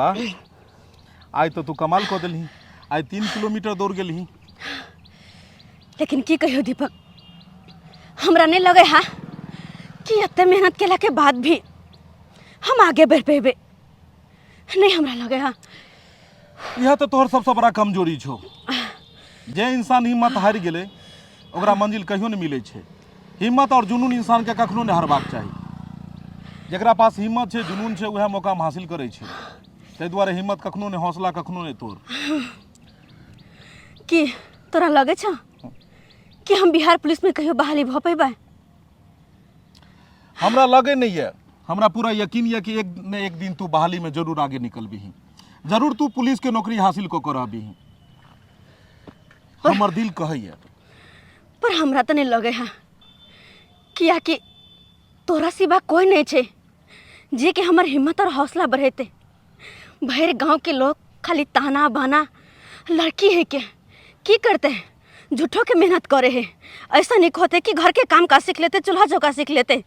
वाह, आइ तऽ तू कमाल कऽ देलही, आइ 3 किलोमीटर दौड़ गेलही। लेकिन की कहियो दीपक, हमरा नहीं लगे हा कि एते मेहनत केला के बाद भी हम आगे बढ़ पेबे। नहीं हमरा लगे हा। इएह तऽ तोहर सबसँ बड़ा कमजोरी छौ। जे इंसान हिम्मत हारि गेलै, ओकरा मंजिल कहियो नहि मिलै छै। हिम्मत और जुनून इंसानके कखनो नहि हारबाक चाही। जकरा पास हिम्मत छै, जुनून छै, उएह मौकामे हासिल करै छै। ताहि दुआरे हिम्मत कखनो नहि, हौसला कखनो नहि तोड़। की तोरा लगे छौ कि हम बिहार पुलिस में कहियो बहाली भऽ पेबै? हमरा लगे नहीं है, हमरा पूरा यकीन यऽ कि एक ने एक दिन तू बहाली में जरूर आगे निकलबिही, जरूर तू पुलिस के नौकरी हासिल कऽ के रहबिही, हमर दिल कहैया। पर हमरा तऽ नहीं लगे है, कियाकि तोरा सिवा कोई नहीं छै जे कि हमर हिम्मत और हौसला बढ़ेते। भरि गांव के लोग खाली ताना बाना, लड़की है के की करते हैं, झूठो के मेहनत करे है, ऐसा नहीं होते कि घर के काम काज सीख लेते, चूल्हा चौका सीख लेते,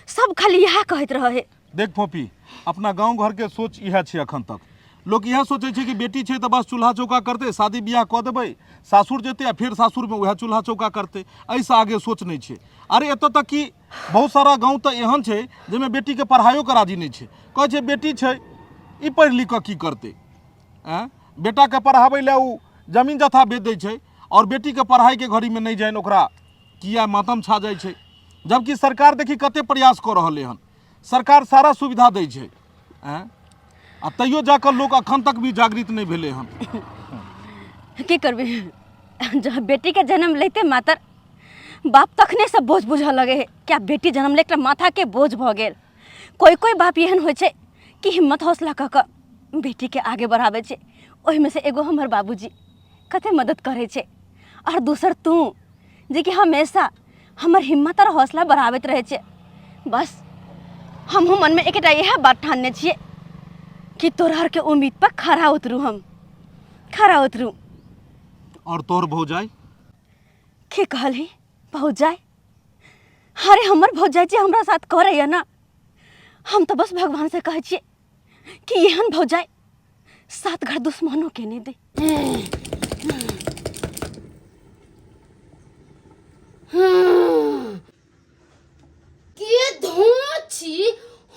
सब खाली यह कहते रहे। देख फोपी, अपना गांव घर के सोच इएह छै। अखन तक लोक इएह सोचै छै कि बेटी छै तऽ बस चूल्हा चौका करतै, शादी बियाह कऽ देबै, सासुर जेतै आ फेर सासुरमे उएह चूल्हा चौका करतै। एहिसँ आगे सोच नहि छै। अरे, एतऽ तक कि बहुत सारा गाँव तऽ एहन छै जाहिमे बेटीके पढ़ाइयो के राजी नहि छै। कहै छै, बेटी छै, ई पढ़ि लिख कऽ की करतै? आँय, बेटाके पढ़ाबै लए ओ जमीन जथा बेच दै छै आओर बेटीके पढ़ाइके घड़ीमे नहि जानि ओकरा किया मातम छा जाइ छै। जबकि सरकार देखी कते प्रयास कऽ रहलै हन, सरकार सारा सुविधा दै छै। आँय, आ तैयो जाकऽ लोक अखन तक भी जागृत नहि भेलै हन। की करबी, जब बेटी के जन्म लेते मातर बाप तखने से बोझ बुझऽ लगे है क्या बेटी जन्म ले माथा के बोझ भऽ गेल। कोई कोई बाप एहन होइ छै कि हिम्मत हौसला कऽ कऽ बेटीके आगे बढ़ाबै छै। ओहिमे से एगो हमर बाबूजी कते मदद करै छै आओर दोसर तू, जेकि हमेशा हमर हिम्मत आओर हौसला बढ़ाबैत रहै छै। बस हमहूँ मनमे एकेटा इएह बात ठानने छियै कि तोरा आरके उम्मीद पर खरा उतरू, हम खरा उतरू। और तोहर भौजाई? की कहलही, भौजाई? अरे, हमर भौजाई जे हमरा साथ करैया ना, हम तऽ बस भगवान से कहै छियै कि एहन भौजाई सात घर दुश्मनों के नहीं दे। के धोची,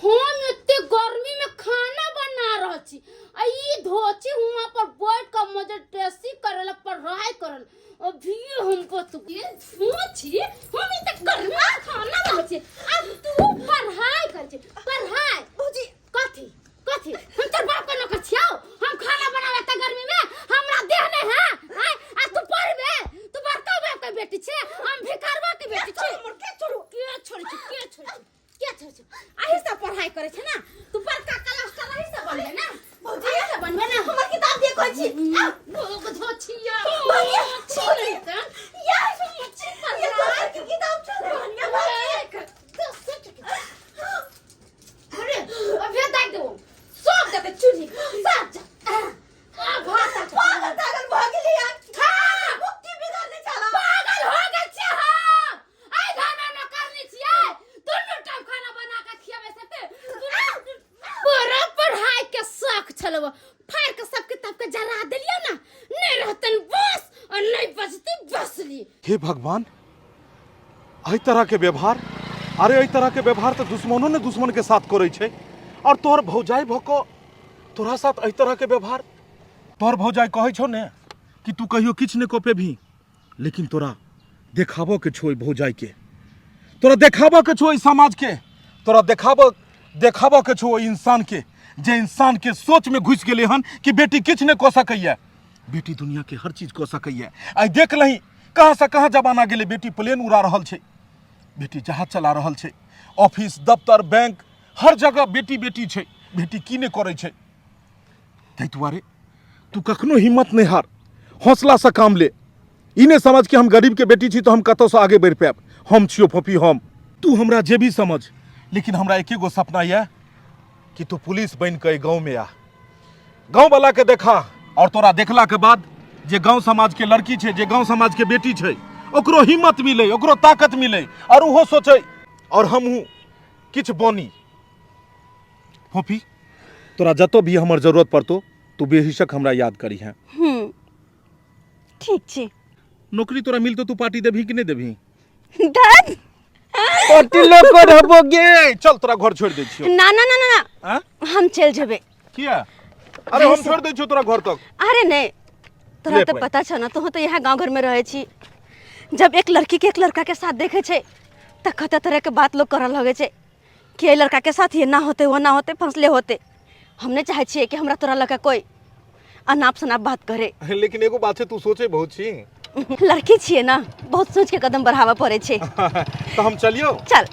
हम एते गर्मी में खाना बना रहल छी आ ई धोची हुआं पर बैठ के मजटेसी करल, पढ़ाई करल। अभी हम बतू के धोची, हम एते गर्मी में खाना बनबै छी आ तू पढ़ाई कर छी, पढ़ाई। भौजी। कथी कथी? हम तोर बाप के नौकर छियौ? हम खाना बनावे त गर्मी में हमरा देह नहीं है? आय, आ तू पढ़बे? तू बड़का बाप के बेटी छे, हम भिखारवा के बेटी छी। के छोड़ू? के छोड़ै छी? के छोड़ै छी? के छोड़ै छी? अही सब पढ़ाई करै छै ना तू? बड़का कलस्टर अही सब बनबे ना? भौजी। अही सब बनबे ना? हमर किताब देखै छी। भोग धोछिया। भौजी, छी। या ये दोसर के किताब छोड़ भौजी। अरे, अभी दाग देबो, सब देते चूल्ही सब जा आ भात आ। पागल तागल भऽ गेली यार। खा। मुक्ति बिगाड़ने चला। पागल हो गेल छियै हम। एहि घर में नौकरनी छियै, दुनू टाइम खाना बना के खियाबै सकते। बड़ा पढ़ाई के शौक छलौ, फाड़ के सब किताब के जरा देलियै ना, नहीं रहतन बस और नहीं बजती बसली। हे भगवान, एहि तरहके व्यवहार! अरे, एहि तरहके व्यवहार तऽ दुश्मनो ने दुश्मनके साथ करै छै और तोहर भौजाई भऽ कऽ तोरा साथ एहि तरहके व्यवहार। तोहर भौजाई कहै छौ ने कि तू कहियो किछु नहि कऽ पेबही, लेकिन तोरा देखाबऽ के छौ ओहि भौजाईके, तोरा देखाबऽ के छौ ओहि समाजके, तोरा देखाबऽ के छौ ओहि इंसानके, जे इंसानके सोचमे घुसि गेलै हन कि बेटी किछु नहि कऽ सकैए। बेटी दुनियाके हर चीज कऽ सकैए। आइ देख लही कहाँ से कहाँ जमाना गेलै। बेटी प्लेन उड़ा रहल छै, बेटी जहाज चला रहल छै, ऑफिस दफ्तर बैंक हर जगह बेटी बेटी छै। बेटी की नहि करै छै? ताहि दुआरे तू कखनो हिम्मत नहि हार, हौसलासँ काम ले। ई नहि समझ कि हम गरीबके बेटी छी तऽ हम कतहुसँ आगे बढ़ि पायब। हम छियौ फोफी, हम। तू हमरा जे भी समझ, लेकिन हमरा एके गो सपना यऽ कि तू पुलिस बनि कऽ एहि गाँवमे आ, गाँववला के देखा और तोरा देखला के बाद जे गाँव समाज के लड़की छै, जे गाँव समाज के बेटी छै, ओकरो हिम्मत मिले, ओकरो ताकत मिले और ओहो सोचे और हमहूँ किछु बनी। फोफी, तोरा जतौ भी हमर जरूरत पड़तो तू बेहिचक हमरा याद करिहे। ठीक छै। नौकरी तोरा मिलतो तू पार्टी देबही कि नहि देबही? धत। पार्टी लऽ कऽ रहबो गे। चल तोरा घर छोड़ि दै छियौ। ना ना ना ना ना। आँ? हम चलि जेबै। किया? अरे हम छोड़ि दै छियौ तोरा घर तक। अरे नहीं, तोरा ले तो पाइ। पता छौ ना, तोहू तो यहाँ गांव घर में रहे छी। जब एक लड़की के एक लड़का के साथ देखे छै त कते तरह के बात लोग करऽ लगे छै कि एहि लड़का के साथ ये ना होते वो ना होते फंसले होते। हम नहीं चाहे छियै कि हमरा तोरा लड़का कोई अनाप शनाप बात करे। लेकिन एगो बात छै, तू सोचे बहुत छी। लड़की छियै ना, बहुत सोच के कदम बढ़ाबऽ पड़ै छै। तऽ हम चलियौ। चल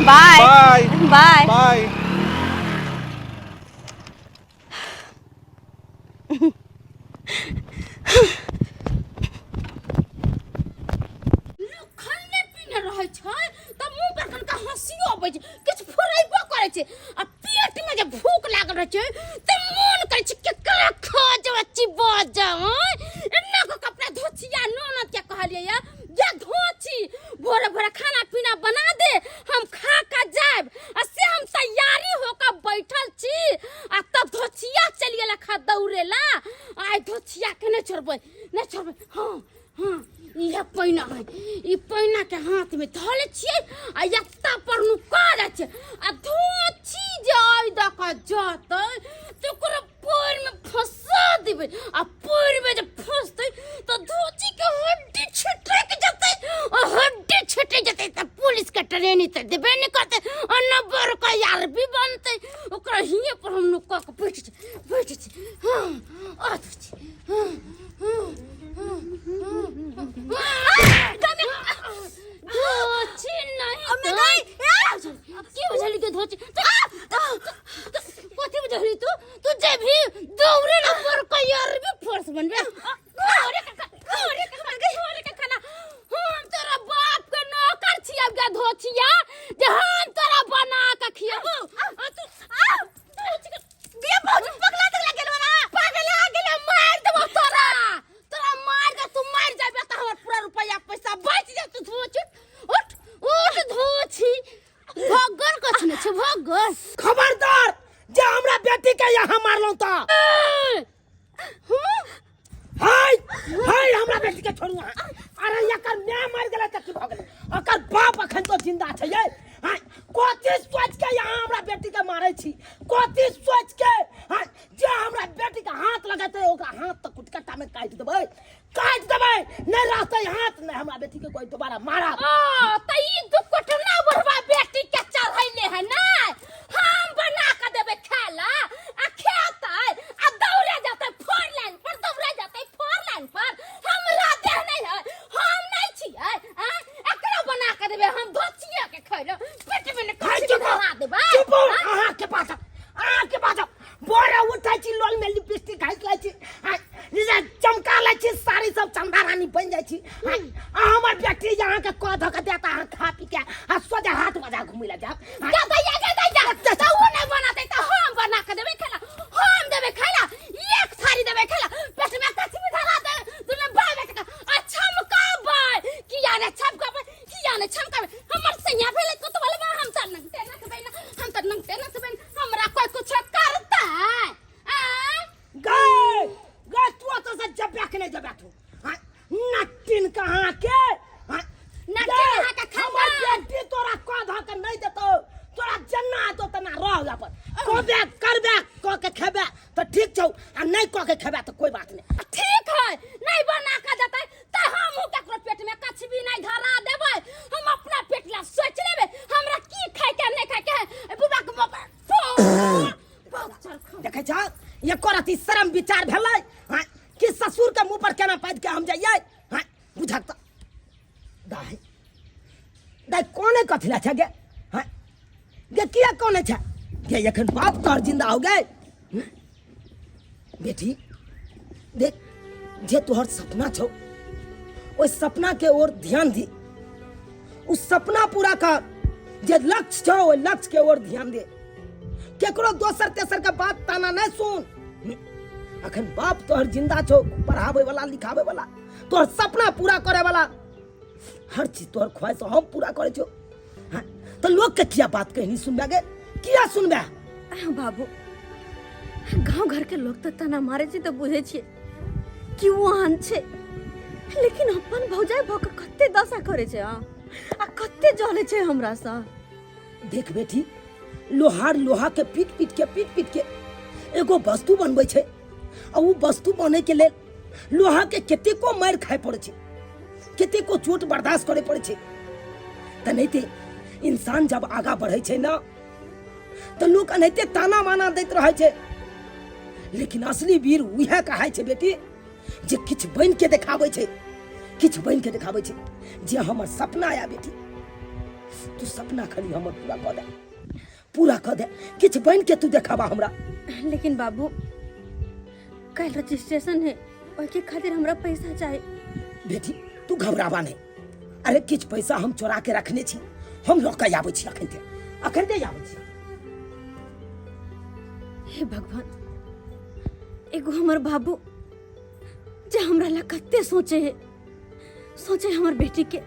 बाय। बाय। बाय। बाय। लोक खाने पीने रहै छै तऽ मुँह पर कनिका हँसियो अबै छै, किछु फुरेबो करै छै, आ पेट में जे भूख लागल रहै छै तऽ मोन करै छै केकरा खा जाओ चिबा जाओ। एना कऽ कऽ अपना धोचिया ननद के कहलियै या जे धोची भोरे भोरे खाना पीना बना दे, हम खा कऽ जायब, आ से हम तैयारी हो कऽ बैठल छी आ तब धोचिया चलि गेल खा दौड़े ला। आइ धोचिया के नहि छोड़बै, नहि छोड़बै। हाँ हाँ, इहे पैना है, ई पैना के हाथ में धऽ लै छियै आ एत्ता पर नुका जाइ छै आ धोची जे आइ दऽ कऽ जतै तऽ ओकरा पैर में फंसा देबै, आ पैर में जे फंसतै तऽ धोची के हड्डी छिटक जेतै, आ हड्डी छिटक जेतै तऽ पुलिस के ट्रेनिंग तऽ देबे नहि करतै आ न बड़का यार भी बनतै। ओकरा हिये पर हम नुका कऽ बैठ छी, बैठ छी। हाँ आ धोची, हाँ हाँ हाँ हाँ धोची नहीं तो की बुझली के धोची कथी बुझली तू? तू जे भी दौड़े ना पर यार भी फोर्स बनबे। घरे के घरे के घरे के खाना हम तोरा बाप के नौकर छियै गे धोचिया, जे हम तोरा बना के खियाबो। आ तू आ धोची के गे भौजी पगला तगला गेलो ना? पगला गेलो, मार देबो तोरा, तोरा मार दे, तू मार जाबे त हमर पूरा रुपया पैसा बच जेतौ। धोची उठ उठ धोची, भगन कछु नहि छै भगन। खबरदार जे हमरा बेटी के यहाँ मारलहुँ तऽ। हाय हाय, हमरा बेटी के छोड़ू अहाँ। अरे एकर माय मरि गेलै तऽ की भऽ गेलै, ओकर बाप अखन तो जिंदा छै यै। हाय, कथी सोच के यहाँ हमरा बेटी के मारै छी, कथी सोच के? हाय, जे हमरा बेटी के हाथ लगेतै ओकरा हाथ तऽ कुटकट्टा में काटि देबै, काटि देबै, नहि रहतै हाथ, नहि हमरा बेटी के कोई दोबारा मारत। ओ त ई दुपटना बुढ़वा बेटी के चढ़ैले है ना, हम बना के देबै खाला आ खेतै आ दौड़े जेतै फोर लाइन पर, दौड़े जेतै फोर लाइन पर। हमरा देह नहीं है, हम नहीं छियै आ, एकरा बना के देबै हम, धोचिया के खैलो पेट में ने हाय, कथी चुप हो, धरा देबै। चुप हो, अहाँ के पास, अहाँ के पास बोरा उठै छी, लोल में लिपस्टिक घासि लै छी, आ जे चमका लै छी, साड़ी सब चंदा रानी बनि जाइ छी। आ हमर बेटी जे अहाँके कऽ धऽ के देत, अहाँ खा पी के आ सोझे हाथ बजा घुमै लए जायब। गे दैया, गे दैया, तऽ ओ नहि बनातै तऽ हम बना के देबै खाना, हम देबै खाना, एक थारी देबै खाना, पेट में कथी भी धरा देबै, दुनू भाई बेटा के आ छमकाबै किया ने छमकाबै, किया ने छमकाबै? हमर सैया भेलै कोतवालबा, हम तऽ नंगटे नचबै ना, हम तऽ नंगटे नचबै ना, हमरा कोइ कुछ करतै आँय? गै गै, तू ओतऽ से जबे कि नहि जबे तू? हाँ, नटिन कहाँ के? हाँ, नटिन गै, अहाँ के हमर खानदान। बेटी तोरा कऽ धऽ के नहि देतौ, तोरा जेना हेतौ तेना रह ओहि पर। कहबे करबे कऽ के खेबे तऽ ठीक छौ, आ नहि कऽ के खेबे तऽ कोइ बात नहि। ठीक है, नहीं बना के देतै तऽ हमहूँ ककरो पेट में कछ भी नहीं धरा देबै, हम अपना पेट ला सोच लेबै हमरा की खाय के नहीं खाय के है। बुबा के मुँह पर बहुत चरखा। देखै छह एको रति शरम विचार भेलै? हाँ, कि ससुर के मुंह पर केना पादि के हम जइयै? हाँ, बुझक तऽ दाइ दाइ कोने कथी ला छै गे? हाँ गे, किया कोने छै गे? एखन बाप तोहर जिंदा हो गए। बेटी देख, जे तोहर सपना छौ ओहि सपना के ओर ध्यान दी, उस सपना पूरा कर, जे लक्ष्य छौ ओहि लक्ष्य के ओर ध्यान दे, केकरो दोसर तेसर के बात ताना नहीं सुन। अखन बाप तोहर जिंदा छौ, पढ़ावे वाला लिखावे वाला, तोहर सपना पूरा करे वाला, हर चीज तोहर ख्वाहिश हम पूरा करे छौ। हाँ, तो लोग के किया बात कहनी सुनबे गे, किया सुनबे? बाबू गाँव घरके लोक तऽ ताना मारै छै तऽ बुझै छियै कि ओ आन छै, लेकिन अपन भौजाइ भऽ कऽ कते दशा करै छै। हँ, आ कते जलै छै हमरासँ। देख बेटी, लोहार लोहा के पीट पीट के पीट पीट के एगो वस्तु बनबै छै, आ ओ वस्तु बनै के लेल लोहा के कतेको मारि खाय पड़ै छै, कतेको चोट बर्दाश्त करे पड़ै छै। तेनाहिते इंसान जब आगा बढ़ै छै ना, तऽ लोक एनाहिते ताना माना दैत रहै छै, लेकिन असली वीर उएह कहाइ छै बेटी, जे किछु बनि के देखाबै छै, किछु बनि के देखाबै छै। जे हमर सपना या बेटी, तू सपना खाली हमर पूरा कऽ दे, पूरा कऽ दे, किछु बनि के तू देखाबा हमरा। लेकिन बाबू, काल्हि रजिस्ट्रेशन है, ओहिके खातिर हमरा पैसा चाही। बेटी, तू घबराबा नहीं। अरे, किछु पैसा हम चोरा के रखने छी, हम लऽ के आबै छी, अखन अखन आबै छी। हे भगवान, एगो हमर बाबू जे हमरा ला कते सोचे है, सोचे हमर बेटी के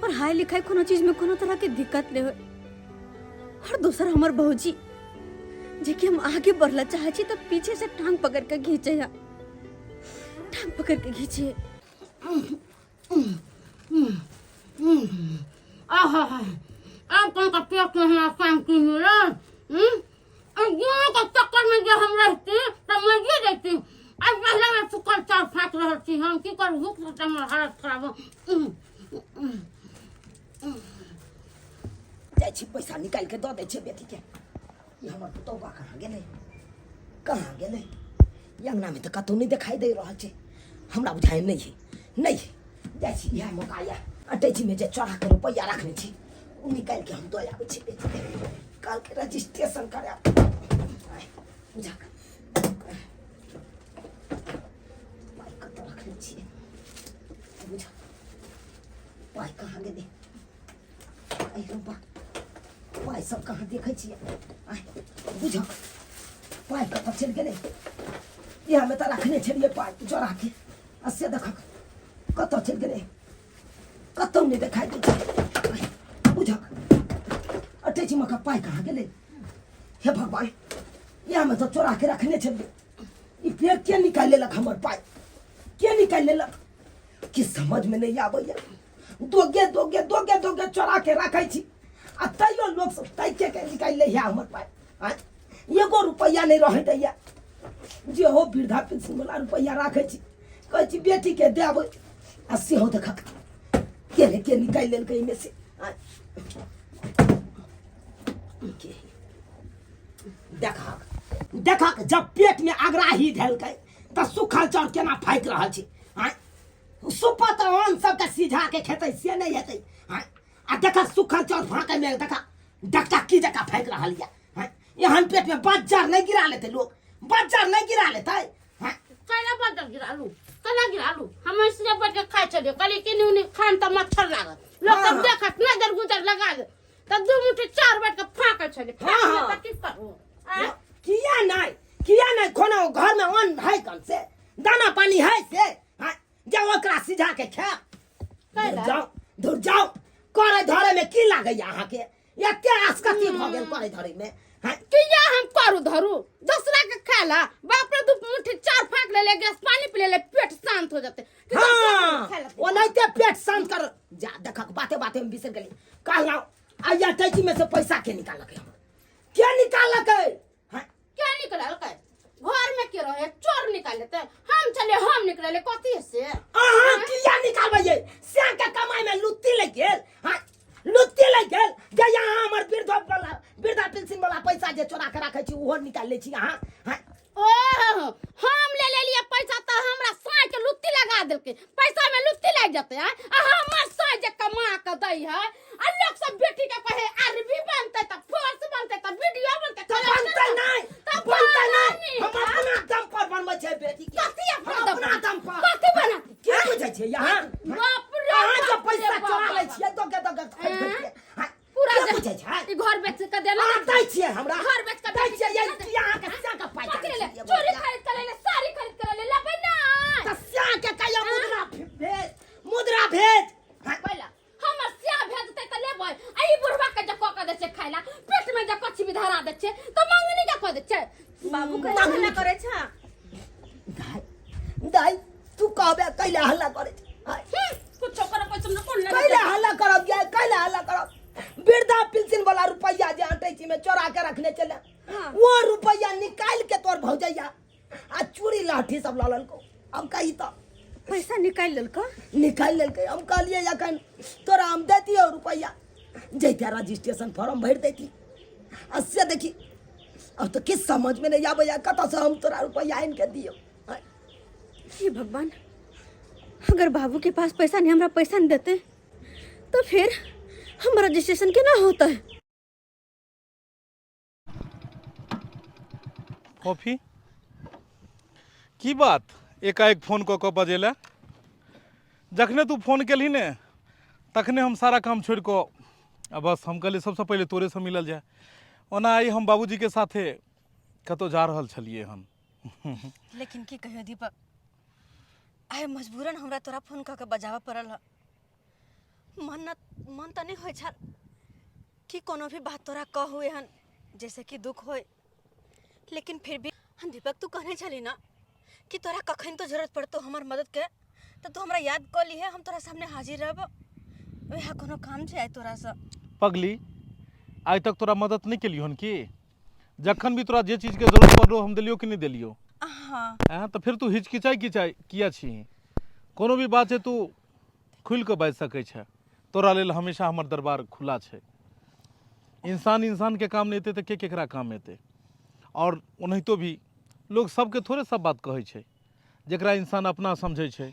पढ़ाई लिखाई कोनो चीज में कोनो तरह के दिक्कत नहीं हो, और दोसर हमर भौजी जे कि हम आगे बढ़ला चाहे छी तो पीछे से टांग पकड़ के घींचे है, टांग पकड़ के घींचे। आहा, आब कौन का पेट में हमरा शांति मिलल? गेहूँ के चक्कर में जे हम रहती तो मरिए जैती। अब पहला में सुखल चाउर फाँक रहल छी हम। की करू, भूख से हमर हालत खराब हो। जाइ छी, पैसा निकालि के दऽ दै छियै बेटीके। ई हमर पुतौआ कहाँ गेलै, कहाँ गेलै? ई अङ्गनामे तऽ कतहु नहि देखाइ दे रहल छै। हमरा बुझाइ नहि है, नहि है। जाइ छी, इएह मौका यऽ, अटैचीमे जे चोरा के रुपैआ रखने छी ओ निकालि के हम दऽ आबै छी बेटीके। काल्हिके रजिस्ट्रेशन करायब। बुझा, पाइ कतऽ रखने छियै? बुझा, पाइ कहाँ गेलै? अरे बा, पाइ सब कहाँ देखै छियै? आँय, बुझक, पाइ कतऽ चलि गेलै? इएहमे तऽ रखने छलियै पाइ चोरा के, आ से देखक कतऽ चलि गेलै, कतौ नहि देखाइ दै छै। आँय, बुझक, अटैचीमे के पाइ कहाँ गेलै? हे भगवान, इएहमे तऽ चोरा के रखने छलियै। ई फेर के निकालि लेलक हमर पाइ? के निकालि लेलक? कि समझमे नहि आबैए। दोगे दोगे दोगे दोगे चोरा के रखै छी, आ तैयो लोक सब ताकि के निकालि लै है हमर पाइ। आँय, एगो रुपैआ नहि रहै दैया। जे हो वृद्धा पेंशन वाला रुपैआ राखै छी, कहै छी बेटीके देबै, आ सेहो देखक के ने के निकालि लेलकै एहिमे से। आँय, के देखक देखक, जब पेट में अगराही धेलकै तऽ सुखल चाउर केना फाकि रहल छै। आँय, सुपत अन्न सबके सिझा के खेतै से नहि हेतै। आँय, आ देख, सुखल चाउर फाँकै में देख डकटक्की जकाँ फाकि रहल यऽ। आँय, एहन पेट में बज्जर नहि गिरा लेतै लोक? बज्जर नहि गिरा लेतै? आँय, केना बज्जर गिरालू, केना गिरालू? हम ऐसे बैठ के खाइ छलियै, कहलियै कि नी खान तऽ मच्छर लागत, लोक सब देखत, नजर गुजर लगा दे, तऽ दू मुट्ठी चाउर बैठ के फाँकै छलियै। तऽ की करू? आँय? किया नहि, किया नहि? कोनो घर में अन्न है कम से दाना पानी है से? हाँ, जे ओकरा सिझा के खायब? कैला? जाओ, दूर जाओ। करे धरे में की लागैया अहाँके? एते आसकति भऽ गेल करे धरे में? हाँ? किया हम करू धरू दोसरा के खाला? बाप रे, दू मुट्ठी चाउर फाँक ले ले, गैस पानी पी ले ले, पेट शांत हो जाते। कि दोसरा के हाँ, खाय लेते। ओनाहिते पेट शांत कर जा। देखक, बाते बाते में बिसरि गेली। कहलहुँ आइया टैची में से पैसा के निकालक हमर? के निकालक? हाँ? क्या निकललकै? घर में के रहे? चोर निकाल लेते। हम चले, हम निकलले कथी से? अहाँ किया निकालबै? श्याम के कमाई में लुत्ती लग गेल? हाँ, लुत्ती लग गेल जे यहाँ हमर वृद्ध वाला वृद्धा पेंशन वाला पैसा जे चोरा के राखै छी ओहो निकाल लै छी अहाँ? हाँ? ओहो, हम ले लेलिए पैसा तऽ हमरा साँय के लुत्ती लगा देलकै। पैसा में लुत्ती लागि जेतै? आँय? आ हमर साँय जे कमा के दै है, आ लोक सब बेटी के कहे अरबी बनतै तऽ फोर्स बनतै तऽ वीडियो बनतै। तऽ बनतै नहि, तऽ बनतै नहि। बनानी। हम अपना दम पर बनबै छै बेटी के। कथी अपना हम दम अपना पर? दम पर कथी बनाते? की बुझै छियै यहाँ? बाप रे अहाँ जे बाप रे पैसा बाप चोरा लै बाप। छियै दोगे दोगे खैट खैट के। हाँ, पूरा की जे- बुझै छै? ई घर बेच के देला। अहाँ दै छियै हमरा? घर बेच के दै छियै? ये की अहाँके श्याम के पाइ कथी चाही ले छियै? चोरी खरीद के ले ले, साड़ी खरीद के ले ले, लेबै ना? तऽ श्याम के कहियो मुद्रा भेज, मुद्रा भेज। हाँ, पहिला हमर सिया भेजतै तऽ लेबै। आ ई बुढ़वा के जे कऽ के दै छै खाय ला, पेट में जे कछी भी धरा दै छै, तऽ मंगनी के कऽ दै छै। बाबू कहै छला। कहबे कैला हल्ला करै छै आँय? कुछो करे पैसा न कोन कैला हल्ला करब गे कैला हल्ला करब वृद्धा पेंशन वाला रुपैया जे अटैची में चोरा के रखने चले वो रुपैया निकाल के तोर भौजैया आ चूड़ी लाठी सब लऽ लेलको हम कही तो पैसा निकालि लेलको निकालि लेलकै हम कहलियै अखन तोरा हम दैतियौ रुपैआ जैते रजिस्ट्रेशन फॉर्म भरि दैती आ से देखी अब तऽ किछु समझमे नहि आबैए कतऽसँ हम तोरा रुपैआ आनि कऽ दियौ आँय? हे भगवान अगर बाबू के पास पैसा नहीं हमरा पैसा नहीं देते तो फिर हमारा रजिस्ट्रेशन केना होता है कॉफी की बात एकाएक फोन कऽ कऽ बजेला जखने तू फोन केलही ने तखने हम सारा काम छोड़ि कऽ आ बस हम कहलियै सबसँ पहिले तोरेसँ मिलल जाय ओना आइ हम बाबूजीके साथे कतहु जा रहल छलियै हन लेकिन की कहियो दीपक आइ मजबूरन हमरा तोरा फोन कऽ के बजाबऽ पड़ल ह मन न मन तऽ नहि होइ छल कि कोनो भी बात तोरा कहू एहन जैसे कि दुख होय लेकिन फिर भी हम दीपक तू कहने छली ना कि तोरा कखन तो जरूरत पड़तो हमर मदद के तऽ तू हमरा याद कऽ लीहे हम तोरा सामने हाजिर रहब वएह कोनो काम छै आइ तोरासँ पगली आइ तक तोरा मदद नहि केलियो हन की जखन भी तोरा जे चीजके जरूरत पड़लो हम देलियो कि नहि देलियो हाँ हैं तऽ फिर तू हिचकिचाइ किचाइ किया छी कोनो भी बात छै तू खुलि कऽ बाजि सकै छै तोरा लेल हमेशा हमर दरबार खुला छै इंसान इंसानके काम नहि एतै तऽ के केकरा काम एतै आओर ओनाहितो भी लोग सबके थोड़े सब बात कहै छै जकरा इंसान अपना समझै छै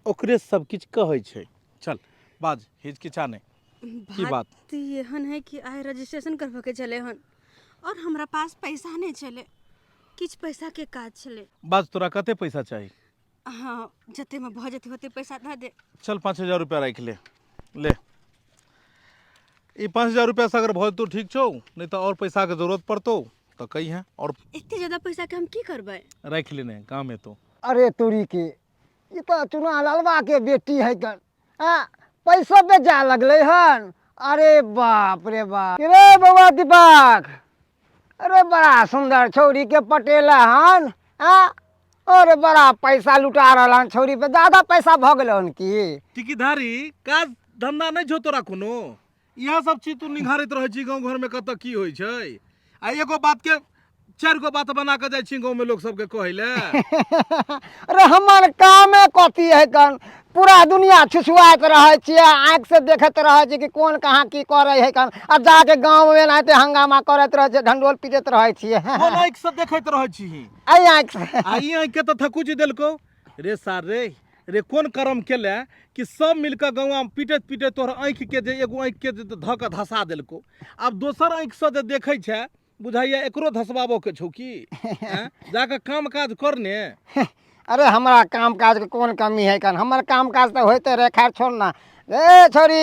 ओकरे सब किछु कहै छै चल बाज हिचकिचा नहि की बात एहन है कि आइ रजिस्ट्रेशन करबऽके छलै हन और हमरा पास पैसा नहि छलै किछु पैसाके काज छलै बाज तोरा कते पैसा चाही हाँ जतेमे भऽ जेतै ओते पैसा दऽ दे चल 5000 रुपया राखि ले ले ई 5000 रुपया से अगर भऽ जेतौ ठीक छौ नहीं तो और पैसा के जरूरत पड़तौ तो कही है और एते ज्यादा पैसा के हम की करबै राखि लेने काम एतौ अरे तोरी के ई तऽ चुना लालबा के बेटी है कन आ पैसा पे जा लगलै हन अरे बाप रे बाप रे बौआ दीपक अरे बड़ा सुंदर छौरी के पटेला हन आ अरे बड़ा पैसा लुटा रहल हन छौरी पे ज्यादा पैसा भऽ गेलै हन की टिकीधारी काज धंधा नहि छौ तोरा कोनो इएह सब चीज तू निहारैत रहै छी गाँव घरमे कतऽ की होइ छै आ एगो बात के चारि गो बात बना कऽ जाइ छी गाँवमे लोक सबके कहै लए अरे हमर कामे कथी है कन पूरा दुनिया छुछुआइत रहै छियै आँखि से देखैत रहै छियै कि कोन कहाँ की करै है कन आ जाके गाँवमे एनाहिते हंगामा करैत रहै छियै ढंढोल पीटैत रहै छियै कोन आँखि से देखैत रहै छी एहि आँखि से आ ई आँखि के तऽ थकुचि देलकौ रे सार रे रे कोन कर्म केले कि सब मिलकऽ गौआमे पीटैत पीटैत तोहर आँखिके जे एगो आँखिके जे धऽ कऽ धसा देलकौ आब दोसर आँखिसँ जे देखै छै बुझाइया एकरो धसबाबऽ के छौ की आँय? जाकऽ काम काज कर ने अरे हमरा काम काज के कोन कमी है कन हमर काम काज तऽ होइते रहे खैर छोड़ ना ए छोरी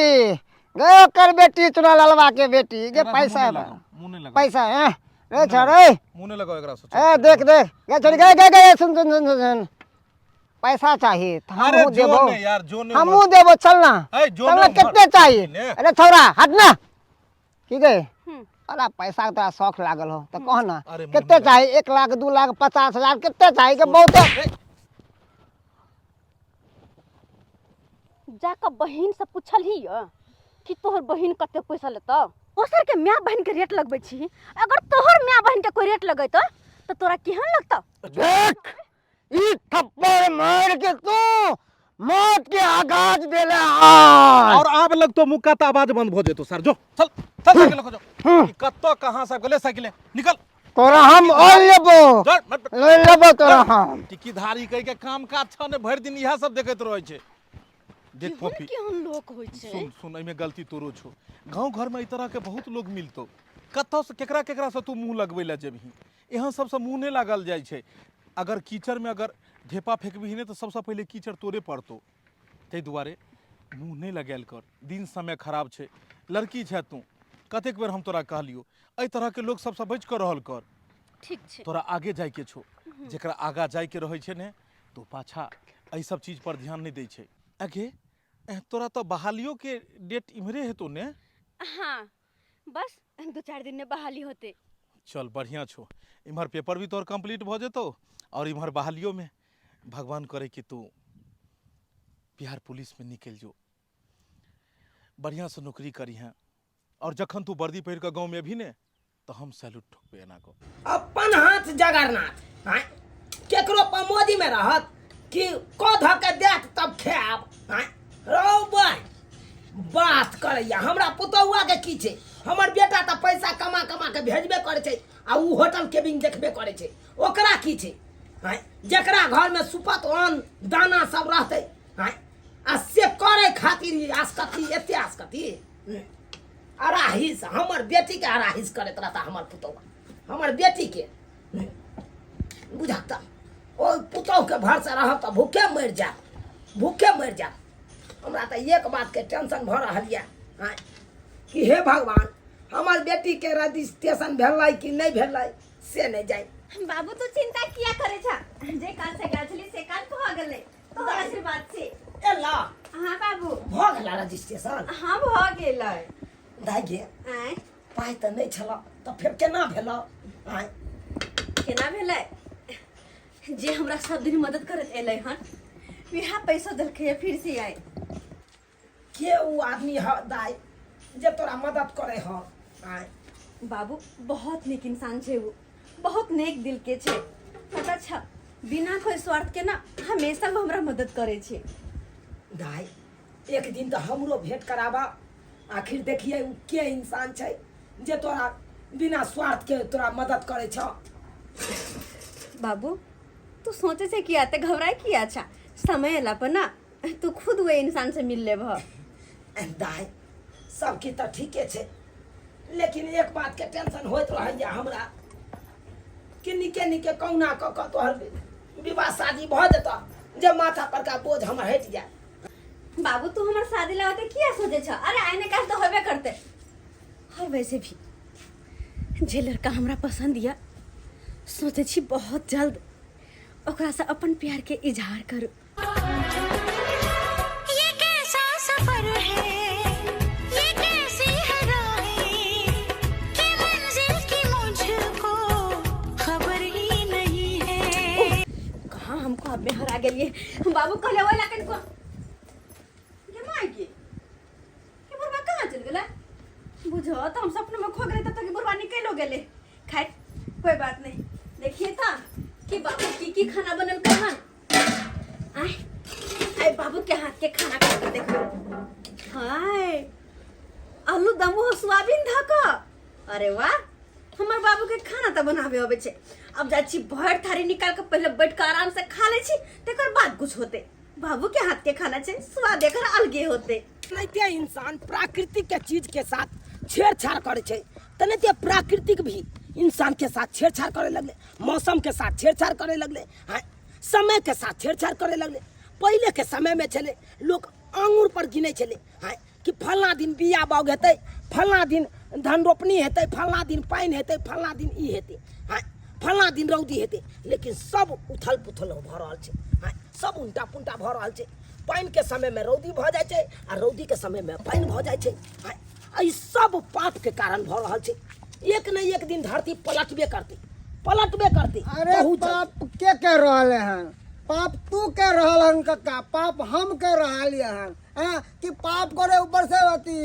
गे ओकर बेटी चुना ललवा के बेटी गे पैसा मुँह नहि लगाउ पैसा है रे छोरे मुँह नहि लगाउ एकरा से ए देख देख गे छोरी गे गे गे सुन सुन सुन सुन, सुन पैसा चाहिए तो अरे हमहूँ जो देबो ने यार जो ने हमहूँ देबो चल ना ए जो चल ना ने उम्हर। कितने चाहिए ने। अरे छोरा हट ना की गए अरे पैसा के तोरा शौक लागल हो तो कह ना अरे मुँह कितने नहीं चाहिए 1 लाख 2 लाख 50,000 कितने चाहिए के बहुत जाकऽ बहिन से पूछल ही कि तोहर बहिन कते पैसा लेतौ दोसर के माय बहिन के रेट लगबै छी अगर तोहर माय बहिन के कोई रेट लगेतौ तऽ तोरा केहन लगतौ देख ई थप्पड़ मार के तू मौत के आगाज देले हन और आब लगतो मुक्का तऽ आवाज बंद भऽ जेतो सर जो चल चल साइकिल लऽ कऽ जो ई कतऽ कहाँ से गेलै साइकिले निकल तोरा हम और लेबो चल मत- ले लेबो तोरा हम टिकीधारी कहि के काम काज छह ने भरि दिन इएह सब देखैत रहै छै देख केहन फोफी केहन लोक होइ छै सुन सुन एहिमे गलती तोरो छौ गाँव घरमे एहि तरहके बहुत लोग मिलतौ कतऽसँ केकरा केकरासँ तू मुँह लगबै लए जेबही एहन सबसँ मुँह नहि लागल जाइ छै अगर कीचड़मे अगर ढेपा फेकबही ने तऽ सबसँ पहिले कीचड़ तोरे पड़तौ ताहि दुआरे मुँह नहि लगायल कर दिन समय खराब छै लड़की छे तू कतेक बेर हम तोरा कहलियौ एहि तरहके लोक सबसँ बचि कऽ रहल कर ठीक छै तोरा आगे जाइके छौ जकरा आगाँ जाइके रहै छै ने तऽ ओ पाछा एहि सब चीज पर ध्यान नहि दै छै आगे तोरा तऽ बहालियोके डेट इम्हरे हेतौ ने हाँ बस 2-4 दिन में बहाली होते चल बढ़िआँ छौ इम्हर पेपर भी तोहर कम्प्लीट भऽ जेतौ आओर इम्हर बहालियोमे भगवान करे कि तू बिहार पुलिसमे निकलि जो, बढ़िआँसँ नौकरी करिहेँ, और जखन तू वर्दी पहिर कऽ गाँवमे अबही ने तऽ हम सैल्यूट ठोकबै एना कऽ। अपन हाथ जगरनाथ आँय, केकरो पमोदीमे रहत कि कऽ धऽ के देत तब खायब। आँय रौ बहिन, बात करैया हमरा पुतहुआ के की छै, हमर बेटा तऽ पैसा कमा कमा के भेजबे करै छै आ उ होटल केबिन देखबे करै छै, ओकरा की छै। आँय जकरा घरमे सुपत अन्न दाना सब रहतै, आँय आ से करे खातिर ई आसकति, एते आसकति अराहिस हमर बेटीके अराहिस करैत रहता हमर पुतहुआ, हमर बेटीके बुझता ओ पुतहुके भरसे रहब तऽ भूखे मरि जायब, भूखे मरि जायब। हमरा तऽ एक बातके टेंशन भऽ रहल यऽ, आँय कि हे भगवान हमर बेटीके रजिस्ट्रेशन भेलै कि नहि भेलै से नहि जानि। बाबू तू चिंता किया करे छा, जे काज से गेल छली से काज भऽ गेलै तोहर आशीर्वाद से। एला हाँ बाबू भऽ गेला रजिस्ट्रेशन? हाँ भऽ गेलै। दाइ गे आँय पाइ तऽ नहि छल तऽ फेर केना भेल? आँय केना भेलै, जे हमरा सब दिन मदद करैत एलै हन वएह पैसा देलकै फिर से आइ। के उ आदमी ह दाइ जे तोरा मदद करे ह? आँय बाबू बहुत नीक इंसान छै उ, बहुत नेक दिल के छै, पता छ बिना कोई स्वार्थ के ना हमेशा वो हमरा मदद करे छै। दाइ एक दिन तऽ हमरो भेंट कराबा, आखिर देखिए उ के इंसान छै जे तोरा बिना स्वार्थ के तोरा मदद करे छ। बाबू तू सोचे छै किया ते घबराए किया छा, समय एला पर ना तू खुद वो इंसान से मिल लेबह। दाइ सब की तऽ ठीके छै, लेकिन एक बात के टेंशन होइत रहैया हमरा कि निके निके कहुना कऽ कऽ तोहर विवाह शादी भऽ जेतऽ जे माथा पर का बोझ हमर हटि जाय। बाबू तू हमर शादी ला होते किया सोचे छ, अरे आइने काल तो होबे करते। और वैसे भी जे लड़का हमरा पसंद या सोचे छी बहुत जल्द ओकरा से अपन प्यार के इजहार करू। ये कैसा सफर है, ये कैसी है राहें, कि मंजिल की मुझको खबर ही नहीं है। कहाँ हमको अब में हरा गेलिए बाबू, कहले ओहि लकन को गे माय गे, ये बुढ़वा कहाँ चल गेलै? बुझो तो हम सपने में खो गेले तब तक बुढ़वा निकलो गेले। खैर कोई बात नहीं, देखिए था कि बाबू की की खाना बनल हन। आय आय बाबू के हाथ के खाना खा के देखो। हाय आलू दम हो सोयाबीन धक, अरे वाह हमर बाबू के खाना तो बनावे अबै छै। अब जाइ छी भरि थारी निकाल के पहले बैठ के आराम से खा लै छी, तकर बाद कुछ होते। बाबू के हाथ के खाना छै स्वाद एकर अलगे होते। तेनाहिते इंसान प्राकृतिक के चीज के साथ छेड़छाड़ करे छै, तेनाहिते प्राकृतिक भी इंसान के साथ छेड़छाड़ करे लगले, मौसम के साथ छेड़छाड़ करे लगले, हाँ समय के साथ छेड़छाड़ करे लगले। पहले के समय में छलै लोग आंगुर पर गिनै छलै, हाँ कि फलना दिन बिया बाउग हेतै, फलना दिन धान रोपनी हेतै, फलना दिन पानि हेतै, फलना दिन ई हेतै, हाँ फलना दिन रौदी हेतै। लेकिन सब उथल पुथल भऽ रहल छै, हाँ सब उल्टा पुल्टा भऽ रहल छै। पानिके समयमे रौदी भऽ जाइ छै आ रौदीके समयमे पानि भऽ जाइ छै, हाँ एहि सब पापके कारण भऽ रहल छै। एक ने एक दिन धरती पलटबे करतै, पलटबे करतै। अरे बहुत जल्द। पाप के कह रहल हन? पाप तू कह रहल हन कक्का, पाप हम कह रहल हन। हाँ कि पाप करे ऊपर से अथी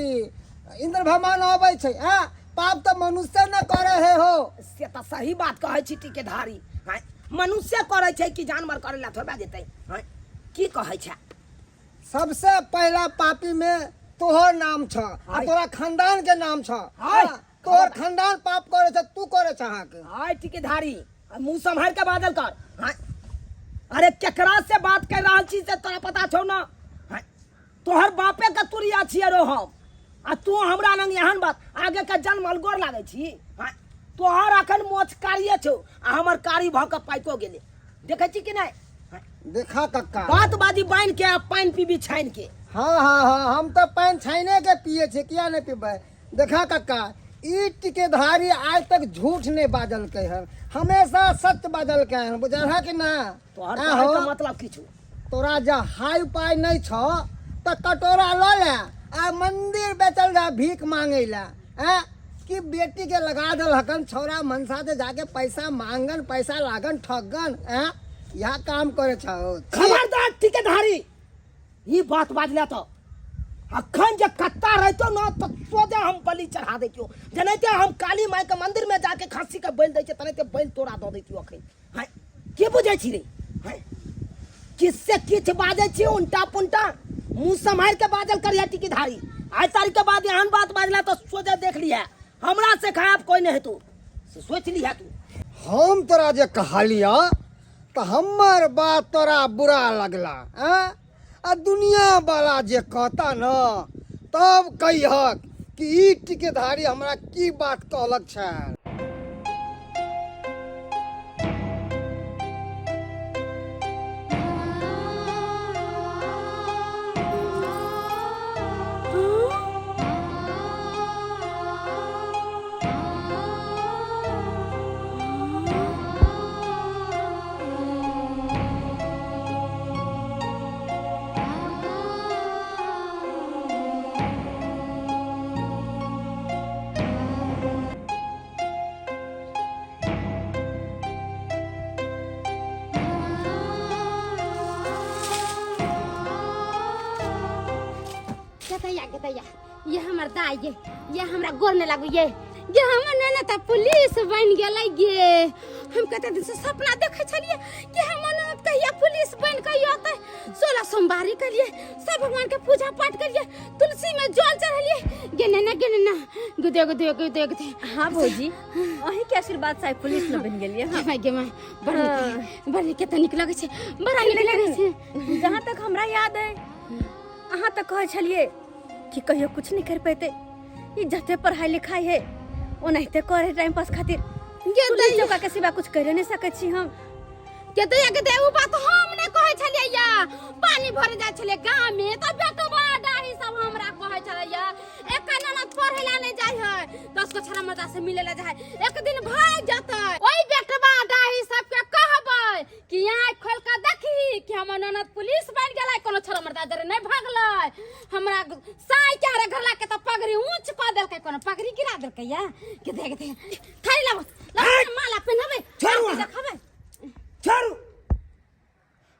इंद्र भगवान अबै छै, हाँ पाप तऽ मनुष्य न करे है हो। से तऽ सही बात कहै छी टीकेधारी, हाँ मनुष्य करै छै कि जानवर करै ला थोड़बे जेतै? हाँ की कहै छै? सबसे पहला पापी में तोहर नाम छ आ तोरा खानदान के नाम छ। आय। हाँ, तोहर खानदान पाप करे छ, तू करे छ अहाँके। आय टीकेधारी, मुंह सम्हार के बाजल कर। हाँ अरे केकरा से बात कर रहल छी से तोरा पता छौ ना? हाँ तोहर बापे के तुरिया छियै रो हम, आ तू हमरा लग एहन बात आगे के जन्म अलगोर लागै छी। हाँ तोहर अखन मोछ कारिये छौ आ हमर कारी भऽ के पाइको गेलै, देखै छी कि नहि? हाँ, देखा कक्का बात बाजी बान्हि के आ पानि पीबी छानि के। हाँ हाँ हाँ हम तऽ पानि छानिए के पिए छियै, किया नहि पीबै? देखा कक्का ई टिकेधारी आज तक झूठ नहीं बाजलकै हन, हमेशा सत्य बाजलकै हन, बुझल है कि ना? तोहर आहो। कहै के मतलब किछु? तोरा जँ हाई पाई नहीं छौ तऽ कटोरा लऽ ले आ मंदिर बेचल जा भीख मांगे ला, हैं कि बेटी के लगा दल हकन छौरा मनसा से जाके पैसा मांगन, पैसा लागन ठगन, हैं? यहाँ काम करे छौ। खबरदार ठिकेदारी ई बात बाजले तो अखन जे कत्ता रहतो न तो सोझे हम बलि चढ़ा दैतियो। जेनाहिते हम काली माई के मंदिर में जाके खस्सी के बलि दै छियै तेनाहिते बलि तोरा दऽ दैतियो अखन। हाय की बुझै छी रे? हाय किससे किछ बाजै छी उल्टा पुल्टा मुंह सम्हारि के बाजल करिया टिकीधारी। आइ तारीख के बाद एहन बात बाजला तो सोझे देख लिहा, हमरा से खराब कोई नहीं हेतौ, से सोच लिहा तू। हम तोरा जे कहलिया तो हमर बात तोरा बुरा लगला। आ दुनिया वाला जे कहता न तब कहिहक कि ई टिकेधारी हमरा की बात कहलक छल। गेदैया गेदैया ये हमर दाई ये, ये हमरा गोर नहीं लागू ये, ये हमर नैना त पुलिस बन गेलै गे। हम कते दिन से सपना देखे छलिए कि हमर ननद कहिया पुलिस बन के अतै। 16 सोमवारी करिए, सब भगवान के पूजा पाठ करिए, तुलसी में जल चढ़लिए। गे नैना गे नैना गुदे गुदे गुदे गुदे। हाँ भौजी, अहीं के आशीर्वाद से पुलिस न बन गेलिए। हाँ गे माय, बड़ नीक, बड़ नीक, कते नीक लगै छै, बड़ा नीक लगै छै। जहाँ तक हमरा याद है अहाँ तऽ कहै छलिए कि कहियो कुछ नहीं कर पेते, ई जते पढ़ाई लिखाई है ओनाहिते करे टाइम पास खातिर। गे पुलिस चौका के सिवा कुछ करे नहीं सकै छी हम। के दैया के दै, उ बात हम नहीं कहै छलियै या। पानी भरे जाइ छलियै गाँव में तऽ बेटवा डाही सब हमरा कहै छलै या, एक ननद पढ़ै ला नहीं जाइ है, 10 गो छड़ा मर्दा से मिले ला जाइ है, एक दिन भाग जतै। ओइ बेटवा डाही सबके कहबै कि आँखि खोल के देखी कि हमर ननद पुलिस बनि गेलै, कोनो छड़ा मर्दा जरे नहीं भागलै। हमरा साई के हरे घरला के तऽ पगड़ी ऊंच कऽ देलकै, कोनो पगड़ी गिरा देलकै या। के देख देख थारी लाबो, लाबो, माला पहिनाबै, छोड़ू अहाँ। देखबै। छोड़ू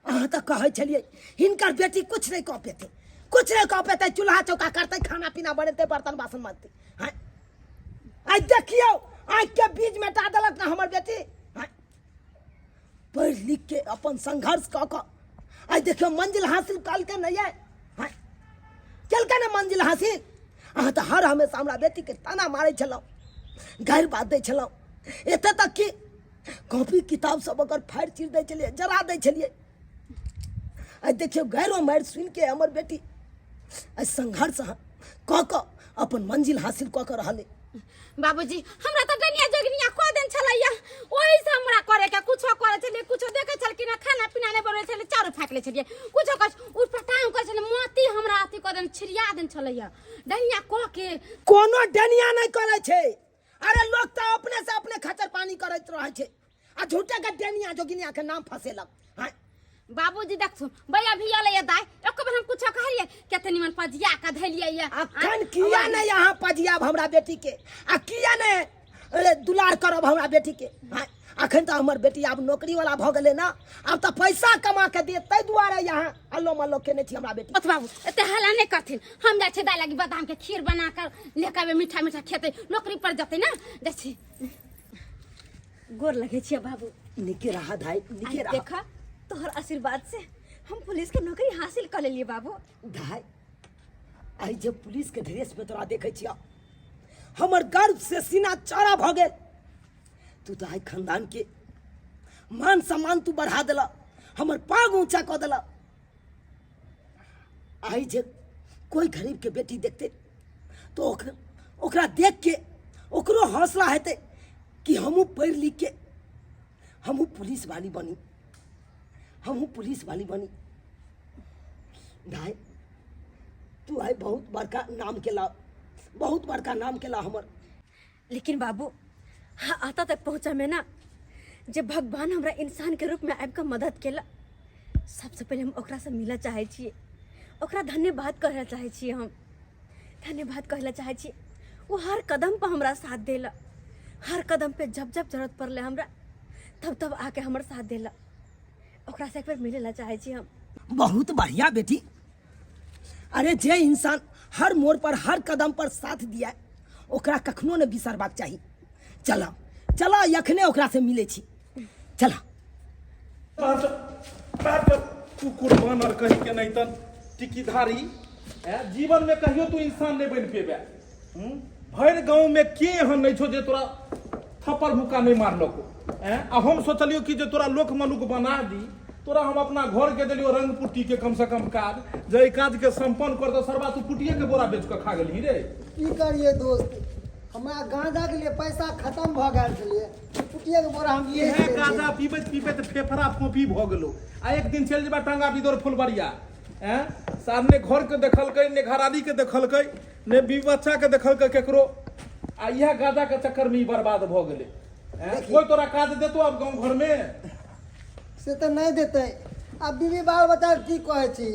अहाँ तऽ कहै छलियै हिनकर बेटी कुछ नहीं कऽ पेतै, कुछ नहीं कऽ पेतै, चूल्हा चौका करतै, खाना पीना बनेतै, बर्तन बासन माजतै। हाँ आइ देखियौ आँखि के बीज मेटा देलक ना हमर बेटी। हाँ पढ़ि लिख के अपन संघर्ष कऽ कऽ आइ देखियौ मंजिल हासिल कलकै नहि यै। हाँ केलकै ने मंजिल हासिल। अहाँ तऽ हर हमेशा हमरा बेटीके ताना मारै छलहुँ, गारि बात दै छलहुँ, एतऽ तक कि कॉपी किताब सब ओकर फाड़ि चीर दै छलियै, जरा दै छलियै। आइ देखियौ गारिओ मारि सुनिके हमर बेटी आइ संघर्ष कऽ कऽ अपन मंजिल हासिल कऽ कऽ रहलै। बाबूजी हमरा तऽ डनिया जोगिनिया कऽ देन छलैया, ओही से हमरा करे के कुछो करे छलियै, कुछो देखे छलखिन, खाना पीना नहि बनबै छलियै, चाउर फाँकि लै छलियै, कुछो कर उठ पटांग करै छलियै, मोती हमरा अथी कऽ देन, छिड़िया देन छलैया डनिया कऽ के। कोनो डनिया नहि करै छै, अरे लोक तऽ अपने से अपने खचर पानी करैत रहै छै आ झूठे के डनिया जोगिनिया के नाम फसेलक। हाँ बाबूजी देखथुन भैया भी अलै दाइ, एको बेर हम कुछो कहलियै कते निमन पजिया के धैलियै या। अखन किया नहि अहाँ पजियाब हमरा बेटी के, आ किया नहि अरे दुलार करब हमरा बेटी के। हाँ अखन तऽ हमर बेटी आब नौकरी वाला भऽ गेलै ना, आब तऽ पैसा कमा के देत, ताहि दुआरे यहाँ अल्लो मल्लो केने छी हमरा बेटी। ओत बाबू एते हल्ला नहि करथिन, हम जाइ छियै दाइ लागी बादाम के खीर बना कर लेके अबै, मीठा मीठा खेतै, नौकरी पर जेतै ना। जाइ छी। गोर लगे छियै बाबू। निके रहा दाइ, निके रहा। देखा तोहर आशीर्वाद से हम पुलिस के नौकरी हासिल कर लेलिए बाबू। दाइ आइ जे पुलिस के ड्रेस में तोरा देखै छियै हमर गर्व से सीना चौड़ा भऽ गेल। तू तऽ आइ खानदान के मान सम्मान तू बढ़ा देला, हमर पाग ऊंचा कऽ देला। आइ जे कोई गरीब के बेटी देखते तो ओकरा देख के ओकरो हौसला हेतै कि हमहूँ पढ़ि लिख के हमहूँ पुलिस वाली बनी, हमहूँ पुलिस वाली बनी। भाई तू आइ बहुत बड़का नाम केला, बहुत बड़का नाम केला हमर। लेकिन बाबू हाँ आता तक पहुँचा में ना जे भगवान हमरा इंसान के रूप में आबि कऽ मदद केला, सबसे पहले हम ओकरा से मिलऽ चाहै छियै, ओकरा धन्यवाद कहै लए चाहै छियै, हम धन्यवाद कहै लए चाहै छियै। ओ हर कदम पर हमरा साथ देला, हर कदम पे जब जब जरूरत पड़लै हमरा तब तब आके हमर साथ देला। ओकरासँ एक बेर मिलै लए चाहै छी हम। बहुत बढ़िया बेटी। अरे जे इंसान हर मोड़ पर हर कदम पर साथ दिया ओकरा कखनो ने बिसरबाक चाही। चला चला अखने ओकरा से मिले छी, चला। कुकुर बानर कहीं के नहीं तन टिकीधारी जीवन में कहियो तू इंसान नहीं बन पेबे। भरि गाँव में के एहन नहीं छो जे तोरा थप्पड़ मुक्का नहीं मारलको। आ हम सोचलियो कि जे तोरा लोक मनुक बना दी, तोरा हम अपना घर के देलियो रंग पुट्टी के कम से कम काज, जे एहि काज के संपन्न कर तो सरबा तू पुट्टिए के बोरा बेच के खा गेलही रे। की करिए दोस्त, हमरा गांजा के लिए पैसा खत्म भ गेल छलिए, पुटिया के बोरा हम इहे गांजा पीबैत पीबैत फेफड़ा फोफी भ गेलो। आ एक दिन चलि जेबा टांगा बिदोर फुलबरिया, सार ने घर के देखलकै, ने घरारी के देखलकै, ने बीवी बच्चा के देखलकै केकरो, आ इएह गांजा के चक्कर में ई बर्बाद भ गेलै। कोई तोरा काज देतो आब गाँव घर में? से तऽ नहि देतै। आब बीवी बाल बच्चा की कहै छी,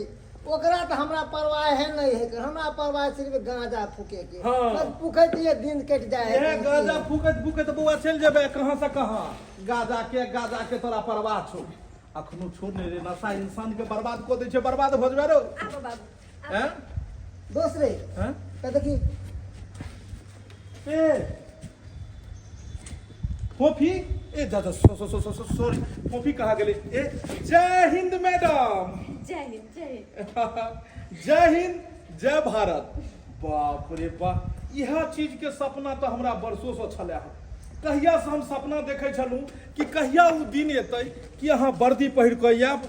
ओकरा तऽ हमरा परवाह है नहीं है, हमरा परवाह सिर्फ गांजा फूके के। हाँ। बस फूकैत ये दिन कटि जाए है। इएह गांजा फूकैत फूकैत बौआ चलि जेबै कहाँ से कहाँ, गांजा के गांजा के तोरा परवाह छौ। अखनो छोड़ नहीं रे, नशा इंसान के बर्बाद कऽ दै छै, बर्बाद भऽ जेबै रौ। आबो बाबू। हैं? दोस्त रे, हैं? तऽ देखी। ए फोफी, ए जा जा, सो सो सो सो सॉरी, फोफी कहाँ गेलै? ए जय हिंद मैडम। जय हिंद, जय हिंद। जय हिंद, जय भारत। बाप रे बाप, इएह चीज के सपना तऽ हमरा वर्षों से छलै हन। कहिया से हम सपना देखै छलहुँ कि कहिया ओ दिन एतै कि अहाँ वर्दी पहिर कऽ आयब,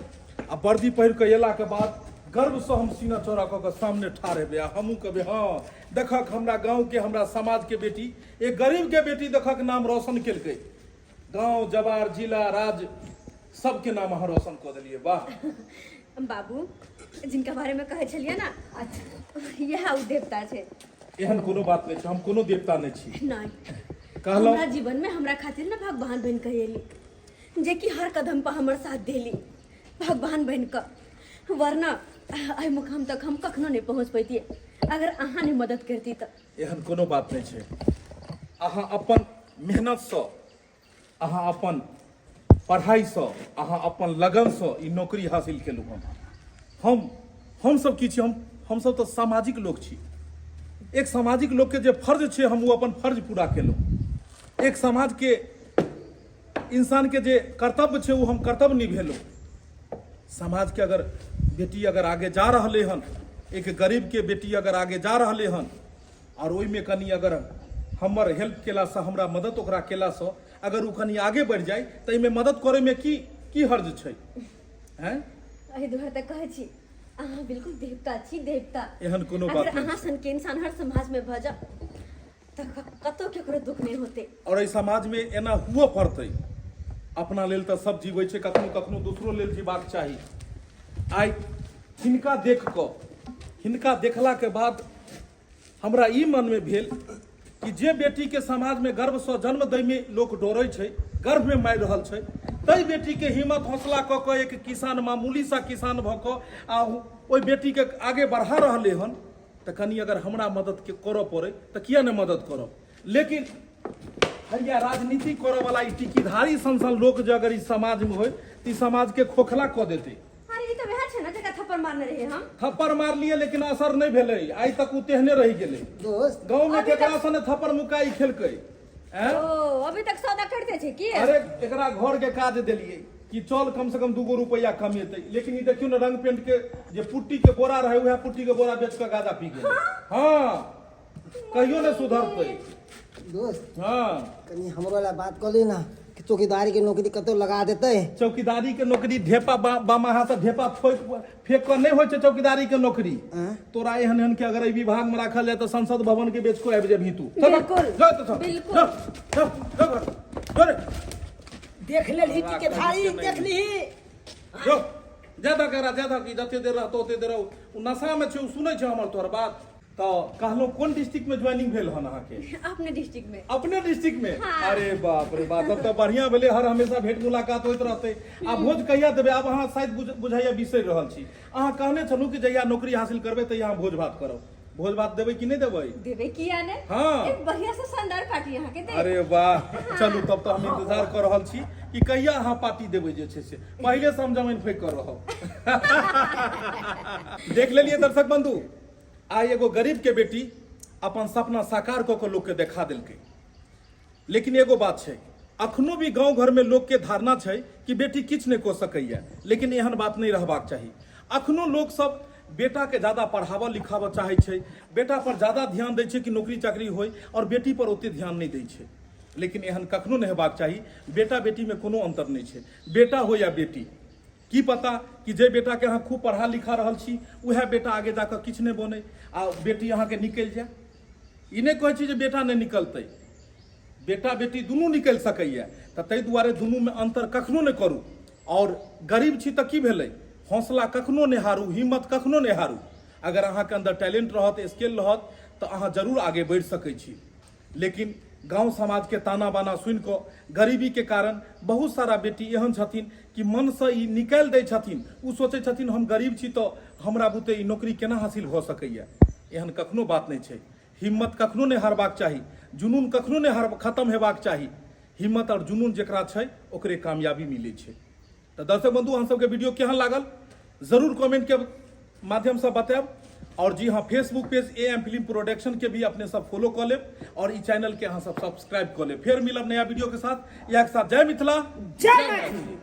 आ वर्दी पहिर कऽ अयलाके बाद गर्वसँ हम सीना चौड़ा कऽ कऽ सामने ठाढ़ हेबै, आ हमहूँ कहबै हँ देखक हमरा गाँवके हमरा समाजके बेटी, एक गरीबके बेटी देखक नाम रोशन केलकै, गाँव जवार जिला राज्य सबके नाम अहाँ रोशन कऽ देलियै। वाह बाबू, जिनका बारे में कहै छलियै ना, अच्छा इएह ओ देवता छै। एहन कोनो बात नहि छै, हम कोनो देवता नहि छी। नहीं कहलहुँ हमरा जीवन में हमरा खातिर ना भगवान बन के एली, जे कि हर कदम पर हमर साथ देली भगवान बन के, वरना एहि मुकाम तक हम कखनो नहीं पहुँच पैतियै अगर अहाँ नहीं मदद करती तऽ। एहन कोनो बात नहि छै, अहाँ अपन मेहनतसँ, अहाँ अपन पढ़ाइसँ, अहाँ अपन लगनसँ ई नौकरी हासिल केलहुँ हन। हमसब की छी, हमसब तऽ सामाजिक लोक छी। एक सामाजिक लोकके जे फर्ज छै हम ओ अपन फर्ज पूरा केलहुँ। एक समाजके इंसानके जे कर्तव्य छै ओ हम कर्तव्य निभेलहुँ। समाजके अगर बेटी अगर आगे जा रहलै हन, एक गरीबके बेटी अगर आगे जा रहलै हन, आओर ओहिमे कनि अगर हमर हेल्प केलासँ, हमरा मदद ओकरा केलासँ अगर ओ कनि आगे बढ़ि जाय तऽ एहिमे मदद करैमे की की हर्ज छै? हैं? एहि दुआरे तऽ कहै छी अहाँ बिल्कुल देवता छी, देवता। एहन कोनो बात अगर नहि अहाँ छै। सनके इंसान हर समाजमे भऽ जाओ तऽ कतहु केकरो दुःख नहि होतै। आओर एहि समाजमे एना हुअ पड़तै। अपना लेल तऽ सब जीबै छै, कखनो कखनो दोसरो लेल जीबाक चाही। आइ हिनका देख कऽ, हिनका देखलाके बाद हमरा ई मनमे भेल कि जे बेटीके समाजमे गर्भसँ जन्म दैमे लोक डरै छै, गर्भमे मारि रहल छै, ताहि बेटीके हिम्मत हौसला कऽ कऽ एक किसान, मामूली सा किसान भऽ कऽ आ ओहि बेटीके आगे बढ़ा रहलै हन, तऽ कनि अगर हमरा मदद के करऽ पड़ै तऽ किया नहि मदद करब। लेकिन हैया राजनीति करऽ वाला ई टिकीधारी सन सन लोक जे अगर ई समाजमे होय तऽ ई समाजके खोखला कऽ देतै। अरे ई तऽ वएह छै ने जकरा थप्पड़ मारने रहियै हम। थप्पड़ मारलियै लेकिन असर नहि भेलै, आइ तक ओ तेहने रहि गेलै। दोस्त गाँव में अभी तक- केकरा सने थप्पड़ मुक्का ई खेलकै? ऐं? ओ अभी तक सौदा करिते छै की? अरे एकरा घर के काज देलियै कि चल कम से कम दूगो रुपया कमेतै, लेकिन ई देखियौ ने रंग पेंट के जे पुट्टी के बोरा रहै उएह पुट्टी के बोरा बेच कऽ गाजा पी गेलै। हाँ कहियो ने सुधरतै। दोस्त हाँ कनि हमरो लए बात कऽ ली ना कि चौकीदारी के नौकरी कतौ लगा देतै। चौकीदारी के नौकरी ढेपा बामा हाथ से ढेपा फेंक कऽ नहि होइ छै चौकीदारी के नौकरी। आँय? तोरा एहन एहन के अगर एहि विभाग में राखल जाय तऽ संसद भवन के बेच कऽ आबि जेबही तू। चल, बिल्कुल, जा तऽ चल, बिल्कुल। जा, जा, जा घर, जा रे। देख लेलही टिकेधारी, देख लीही। जो ज्यादा करा ज्यादा की जते देर रहतो ओते देर ओ नशा में छै, ओ सुनै छै हमर तोहर बात। तऽ कहलहुँ कोन डिस्ट्रिक्ट में ज्वाइनिंग भेल हन अहाँके? अपने डिस्ट्रिक्ट में। अपने डिस्ट्रिक्ट में? हाँ। अरे बाप रे बाप, तब तऽ बढ़िया भेलै, हर हमेशा भेंट मुलाकात होइत रहतै। आ भोज कहिया देबै? आब अहाँ शायद बुझाइया बिसरि रहल छी। अहाँ कहने छलहुँ कि जहिया नौकरी हासिल करबै तहिया हम भोज भात करब। भोज भात देबै कि नहि देबै? देबै किया ने। हाँ। एक बढ़िया से शानदार पार्टी अहाँ के देब। अरे वाह, चलू तब तऽ हम इंतजार कऽ रहल छी कि कहिया अहाँ पार्टी देबै। जे छै से पहिले से हम जमीन फेंक कऽ रहब। देख लेलियै दर्शक बंधु, आइ एगो गरीब के बेटी अपन सपना साकार कऽ कऽ लोक के देखा देलकै। लेकिन एगो बात छै, अखनो भी गांव घर में लोग के धारणा छै कि बेटी किछु नहि कऽ सकैया, लेकिन एहन बात नहि रहबाक चाही। अखनो लोग सब बेटा के ज्यादा पढ़ाबऽ लिखाबऽ चाहै छै, बेटा पर ज्यादा ध्यान दै छै कि नौकरी चाकरी होय, और बेटी पर ओते ध्यान नहि दै छै। लेकिन एहन कखनो नहि हेबाक चाही। बेटा बेटी में कोनो अंतर नहि छै, बेटा हो या बेटी। की पता कि जे बेटा के अहाँ खूब पढ़ा लिखा रहल छी, उएह बेटा आगे जाकऽ किछु नहि बनै आ बेटी अहाँके निकलि जाय। ई नहि कहै छी जे बेटा नहि निकलतै, बेटा बेटी दुनू निकलि सकैए। तऽ ताहि दुआरे दुनूमे अन्तर कखनो नहि करू। आओर गरीब छी तऽ की भेलै, हौसला कखनो नहि हारू, हिम्मत कखनो नहि हारू। अगर अहाँके अन्दर टैलेंट रहत, स्किल रहत, तऽ अहाँ जरूर आगे बढ़ि सकै छी। लेकिन गाँव समाजके ताना बाना सुनि कऽ गरीबीके कारण बहुत सारा बेटी एहन छथिन कि मनसँ ई निकालि दै छथिन। ओ सोचै छथिन, हम गरीब छी तऽ हमरा बुते ई नौकरी केना हासिल भऽ सकैए। एहन कखनो बात नहि छै। हिम्मत कखनो नहि हारबाक चाही, जुनून कखनो नहि हार खत्म हेबाक चाही। हिम्मत आओर जुनून जकरा छै, ओकरे कामयाबी मिलै छै। तऽ दर्शक बंधु, अहाँ सबके वीडियो केहन लागल, जरूर कमेंट के माध्यमसँ बतायब। और जी हाँ, Facebook page A M film production के भी अपने सब फॉलो कऽ लेब और ई चैनल के अहाँ सब सब्सक्राइब कऽ लेब। फेर मिलब नया वीडियो के साथ। इएह के साथ जय मिथिला, जय मैथिली।